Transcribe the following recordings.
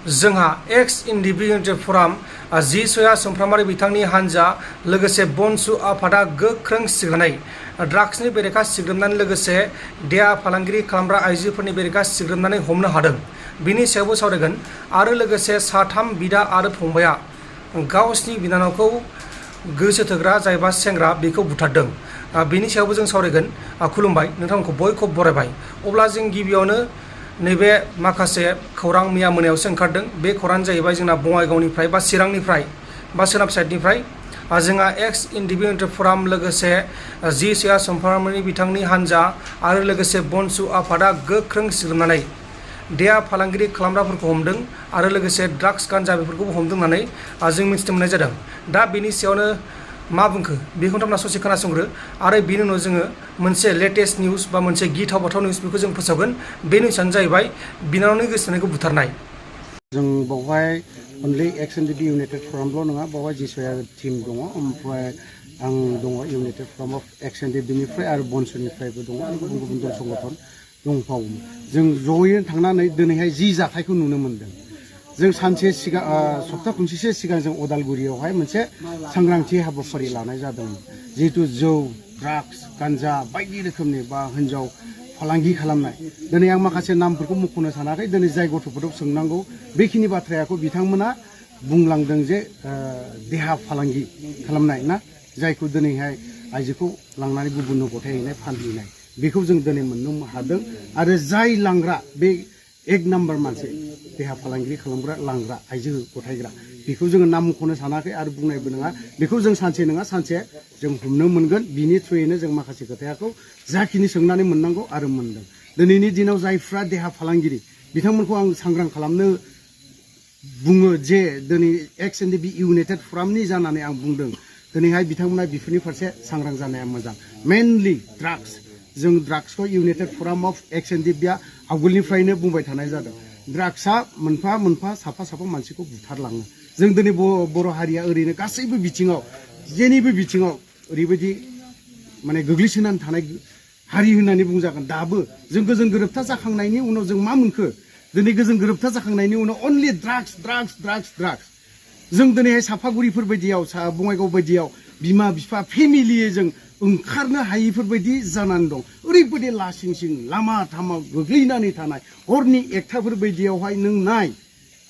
जोंहा एक्स इन्डिपेन्डेन्ट फराम जि सया सोमफ्रामारि बिथांनि हानजा लोगोसे बनसु आफादा गोख्रों सिग्रोमनाय ड्राग्सनि बेरेखा सिग्रोमनानै लोगोसे देहा फालांगिरि खालामग्रा आइजोफोरनि बेरेखा सिग्रोमनानै हमनो हादों बिनि सायावबो सावरायगोन आरो लोगोसे साथाम बिदा आरो फंबाया गावसिनि बिनानावखौ गोसो थोग्रा जायबा सेंग्रा बेखौ बुथारदों बिनि सायावबो जों सावरायगोन। खुलुमबाय नोंथांमोनखौ बयखौबो बरायबाय। अब्ला जों गिबियावनो नैबे माखासे खौरां मैया मोनायावसो ओंखारदों। बे खौराङानो जाहैबाय जोंना बङाइगावनिफ्राय बा चिरांनिफ्राय बा सोनाब साइडनिफ्राय जोंहा एक्स इन्डिपेन्डेन्ट फराम लोगोसे जि सया सोमफ्रामारि बिथांनि हानजा आरो लोगोसे बनसु आफादा गोख्रों सिग्रोमनानै देहा फालांगिरि खालामग्राफोरखौ हमदों आरो लोगोसे ड्राग्स गान्जा बेफोरखौबो हमदों होननानै जों मिथिनो मोननाय जादों। दा बेनि सायावनो मा बुंखो बेखौ नोंथांमोना ससे खोनासंग्रो आरो बेनि उनाव जोङो मोनसे लेटेस्ट निउस बा मोनसे गिथाव बाथाव निउस बेखौ जों फोसावगोन। बे निउसआनो जाहैबाय बिनानावनि गोसो थोनायखौ बुथारनाय। जों बावहाय only X N D B united फरामल' नङा, बावहाय जिसया टिम दङ, ओमफ्राय आं दङ united forum of X N D बिनिफ्राय आरो बनसुनिफ्रायबो दङ, गुबुन गुबुन दल संगठन दंबावो। जों जयै थांनानै दिनैहाय जि जाथायखौ नुनो मोन्दों। जों सानसे सिगां सप्ता खनसेसो सिगां जों उदालगुरियावहाय मोनसे सांग्रांथि हाबाफारि लानाय जादोंमोन। जिहेतु जौ, ड्राग्स, गान्जा बायदि रोखोमनि बा हिन्जाव फालांगि खालामनाय। दिनै आं माखासे नामफोरखौ मख'नो सानाखै, दिनै जाय गथ'फोरखौ सोंनांगौ बेखिनि बाथ्राखौ बिथांमोना बुंलांदों जे देहा फालांगि खालामनाय ना, जायखौ दिनैहाय आइजोखौ लांनानै गुबुननो गथायहैनाय फानहैनाय बेखौ जों दिनै मोननो हादों। आरो जाय लांग्रा बे एक नाम्बार मानसि देहा फालांगि खालामग्रा लांग्रा आइजो गथायग्रा बेखौ जोङो नाम मख'नो सानाखै आरो बुंनायबो नङा। बेखौ जों सानसे नङा सानसे जों हमनो मोनगोन। बिनि थ्रुयैनो जों माखासे खोथाखौ जाखिनि सोंनानै मोननांगौ आरो मोनदों। दिनैनि दिनाव जायफ्रा देहा फालांगिरि बिथांमोनखौ आं सांग्रां खालामनो बुङो जे दिनै एक्स एन डि बि इउनाइटेड फरामनि जानानै आं बुंदों दिनैहाय बिथांमोना बेफोरनि फारसे सांग्रां जानाया मोजां। मेनलि ड्राग्स, जों ड्राग्सखौ united forum of X N D बिआ आवगोलनिफ्रायनो बुंबाय थानाय जादों। ड्राग्सआ मोनफा मोनफा साफा साफा मानसिखौ बुथारलाङो। जों दिनै बर' हारिया ओरैनो गासैबो बिथिङाव जेनिबो बिथिङाव ओरैबायदि माने गोग्लैसोनानै थानाय हारि होननानै बुंजागोन। दाबो जों गोजोन गोरोबथा जाखांनायनि उनाव जों मा मोनखो? दिनै गोजोन गोरोबथा जाखांनायनि उनाव अनलि ड्राग्स ड्राग्स ड्राग्स ड्राग्स। जों दिनैहाय सापागुरिफोर बायदियाव बङाइगाव बायदियाव बिमा बिफा फेमिलियै जों ओंखारनो हायिफोर बायदि जानानै दं। ओरैबायदि लासिं सिं लामा थामा गोग्लैनानै थानाय हरनि एकथाफोर बायदियावहाय नों नाय।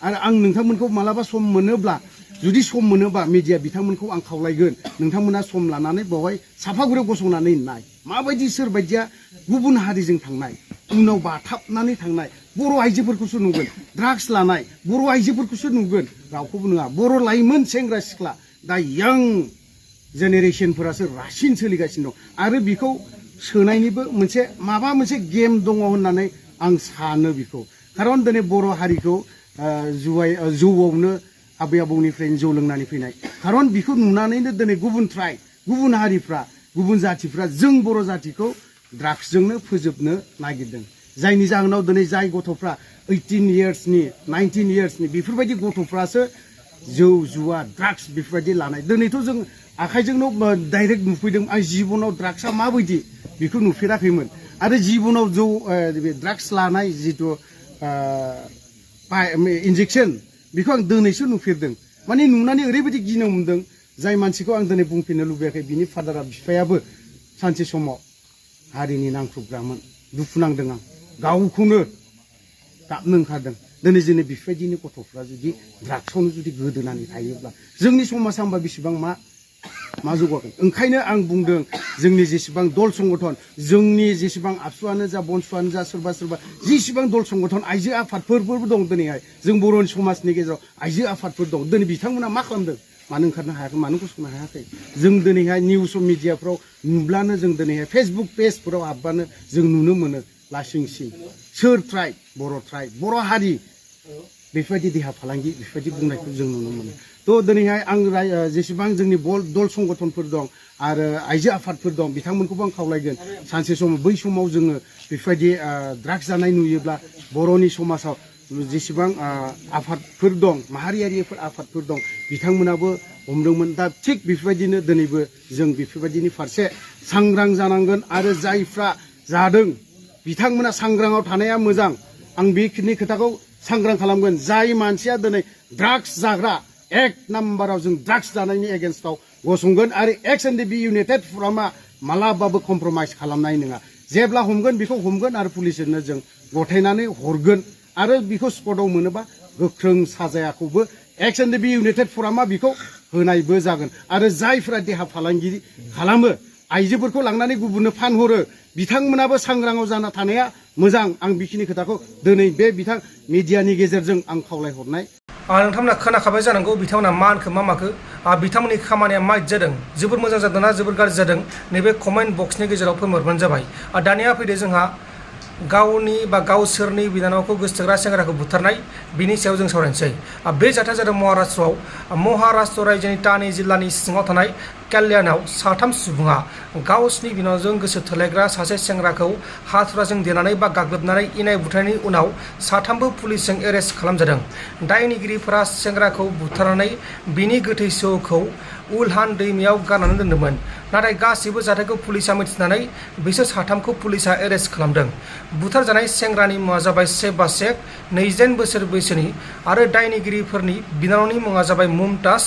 आरो आं नोंथांमोनखौ मालाबा सम मोनोब्ला, जुदि सम मोनोबा मिडिया बिथांमोनखौ आं खावलायगोन, नोंथांमोना सम लानानै बेवहाय सापागुरियाव गसंनानै नाय माबायदि सोरबायदिया गुबुन हारिजों थांनाय, उनाव बाथाबनानै थांनाय बर' आइजोफोरखौसो नुगोन। ड्राग्स लानाय बर' आइजोफोरखौसो नुगोन, रावखौबो नङा। बर' लाइमोन सेंग्रा सिख्ला दा यां जेनेरेसनफोरासो रासिन सोलिगासिनो दं। आरो बेखौ सोनायनिबो मोनसे माबा मोनसे गेम दङ होननानै आं सानो बेखौ। खारन दिनै बर' हारिखौ जौआवनो आबै आबौनिफ्रायनो जौ लोंनानै फैनाय। खारन बेखौ नुनानैनो दिनै गुबुन ट्राइब, गुबुन हारिफ्रा, गुबुन जाथिफ्रा जों बर' जातिखौ ड्राग्सजोंनो फोजोबनो नागिरदों। जायनि जाहोनाव दिनै जाय गथ'फ्रा 18 इयार्सनि 19 इयार्सनि बेफोरबायदि गथ'फ्रासो जौ जुवा ड्राग्स बेफोरबायदि लानाय। दिनैथ' जों आखाइजोंनो डाइरेक्ट नुफैदों। आं जिबनाव ड्राग्सआ माबायदि बेखौ नुफेराखैमोन। आरो जिबनाव जौ ड्राग्स लानाय जिथु इन्जेक्सन बेखौ आं दिनैसो नुफेरदों। माने नुनानै ओरैबायदि गिनो मोनदों। जाय मानसिखौ आं दिनै बुंफिननो लुबैयाखै, बिनि फादारा बिफायाबो सानसे समाव हारिनि नांख्रुबग्रामोन। दुखु नांदों आं, गावखौनो गाबनो ओंखारदों। दिनै जोंनि बेफोरबायदिनो गथ'फ्रा जुदि ड्राग्सआवनो जुदि गोदोनानै थायोब्ला जोंनि समाजा होमबा बेसेबां मा जौगागोन। ओंखायनो आं बुंदों जोंनि जेसेबां दल संगठन, जोंनि जेसेबां आबसुआनो जा बनसुआनो जा सोरबा सोरबा जेसेबां दल संगठन आइजो आफादफोरबो दं दिनैहाय जों बर' समाजनि गेजेराव आइजो आफादफोर दं। दिनै बिथांमोना मा खालामदों? मानो ओंखारनो हायाखै, मानो गसंनो हायाखै? जों दिनैहाय निउस मिडियाफ्राव नुब्लानो, जों दिनैहाय फेसबुक पेजफोराव हाबबानो जों नुनो मोनो लासिं सिं सोर ट्राइब, बर' हारि बेफोरबायदि देहा फालांगि बेफोरबायदि बुंनायखौ जों नुनो मोनो। थ' दिनैहाय आं जेसेबां जोंनि दल संगठनफोर दं आरो आइजो आफादफोर दं बिथांमोनखौबो आं खावलायगोन, सानसे समाव बै समाव जोङो बेफोरबायदि ड्राग्स जानाय नुयोब्ला बर'नि समाजाव जेसेबां आफादफोर दं, माहारियारिफोर आफादफोर दं, बिथांमोनाबो हमदोंमोन। दा थिग बेफोरबायदिनो दिनैबो जों बेफोरबायदिनि फारसे सांग्रां जानांगोन। आरो जायफ्रा जादों बिथांमोना सांग्राङाव थानाया मोजां। आं बेखिनि खोथाखौ सांग्रां खालामगोन जाय मानसिया दिनै ड्राग्स जाग्रा एक नाम्बाराव जों ड्राग्स जानायनि एगेन्स्टआव गसंगोन आरो एक्स.एन.डि.बि इउनाइटेड फरामा मालाबाबो कमप्रमाइज खालामनाय नङा जेब्ला हमगोन बेखौ हमगोन आरो पुलिसनो जों गथायनानै हरगोन आरो बेखौ स्पटआव मोनोबा गोख्रों साजायाखौबो एक्स.एन.डि.बि इउनाइटेड फरामा बेखौ होनायबो जागोन आरो जायफोरा देहा फालांगि खालामो आइजोफोरखौ लांनानै गुबुननो फानहरो बिथांमोनाबो सांग्राङाव जाना थानाया मोजां आं बेखिनि खोथाखौ दिनै बे बिथां मिडियानि गेजेरजों आं खावलायहरनाय नोंथांमोना खोनाखाबाय जानांगौ बिथांमोना मा होनखो मा माखो बिथांमोननि खामानिया मा जादों जोबोर मोजां जादोंना जोबोर गाज्रि जादों नैबे कमेन्ट बक्सनि गेजेराव फोरमायहरबानो जाबाय दानिया फैदो जोंहा गावनि बा गावसोरनि बिनानावखौ गोसोथोग्रा सेंग्राखौ बुथारनाय बिनि सायाव जों सावरायनोसै बे जाथाया जादों महाराष्ट्र रायजोनि ताने जिल्लानि सिङाव थानाय कल्याणआव साथाम सुबुङा गावसिनि बिनानावजों गोसो थोलायग्रा सासे सेंग्राखौ हाथुराजों देनानै बा गाग्लोबनानै इनाय बुथारनायनि उनाव साथामबो पुलिसजों एरेस्ट खालामजादों दायनिगिरिफोरा सेंग्राखौ बुथारनानै बिनि गोथै सहखौ उलहान दैमायाव गारनानै दोन्दोंमोन नाथाय गासैबो जाथायखौ पुलिसा मिथिनानै बिसोर साथामखौ पुलिसा एरेस्ट खालामदों बुथारजानाय सेंग्रानि मुङा जाबाय सेबासेक 29 बोसोर बैसोनि आरो दायनिगिरिफोरनि बिनानावनि मुङा जाबाय मुमताज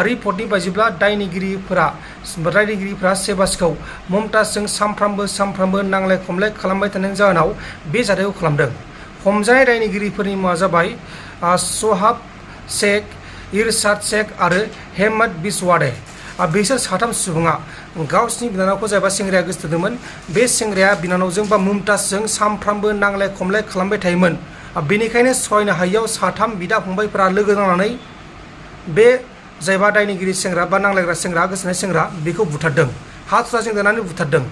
रिपर्टनि बायदिब्ला दायनिगिरिफोरा सेबासखौ मुमताजजों सामफ्रामबो नांलाय खमलाय खालामबाय थानायनि जाहोनाव बे जाथायखौ खालामदों हमजानाय दायनिगिरिफोरनि मुङा जाबाय सहाब शेख इरशाद शेख आरो हेमत बिस्वाडे बिसोर साथाम सुबुङा गावसिनि बिनानावखौ जायबा सेंग्राया गोसो थोदोंमोन बे सेंग्राया बिनानावजों बा मुमताजजों सामफ्रामबो नांलाय खमलाय खालामबाय थायोमोन बेनिखायनो सहायनो हायियाव साथाम बिदा फंबायफोरा लोगो नांनानै बे जायबा दायनिगिरि सेंग्रा बा नांलायग्रा सेंग्रा गोसोनाय सेंग्रा बेखौ बुथारदों हाथुराजों देनानै बुथारदों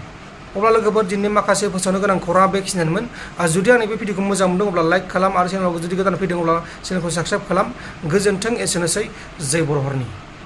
अब्ला लोगोफोर दिनैनि माखासे फोसावनो गोनां खौराङा बेखिनियानोमोन जुदि आंनि बे भिडिअखौ मोजां मोनदों अब्ला लाइक खालाम आरो चेनेलाव जुदि गोदान फैदों अब्ला चेनेलखौ साबस्क्राइब खालाम गोजोन्थों एसेनोसै जय बर' हरनि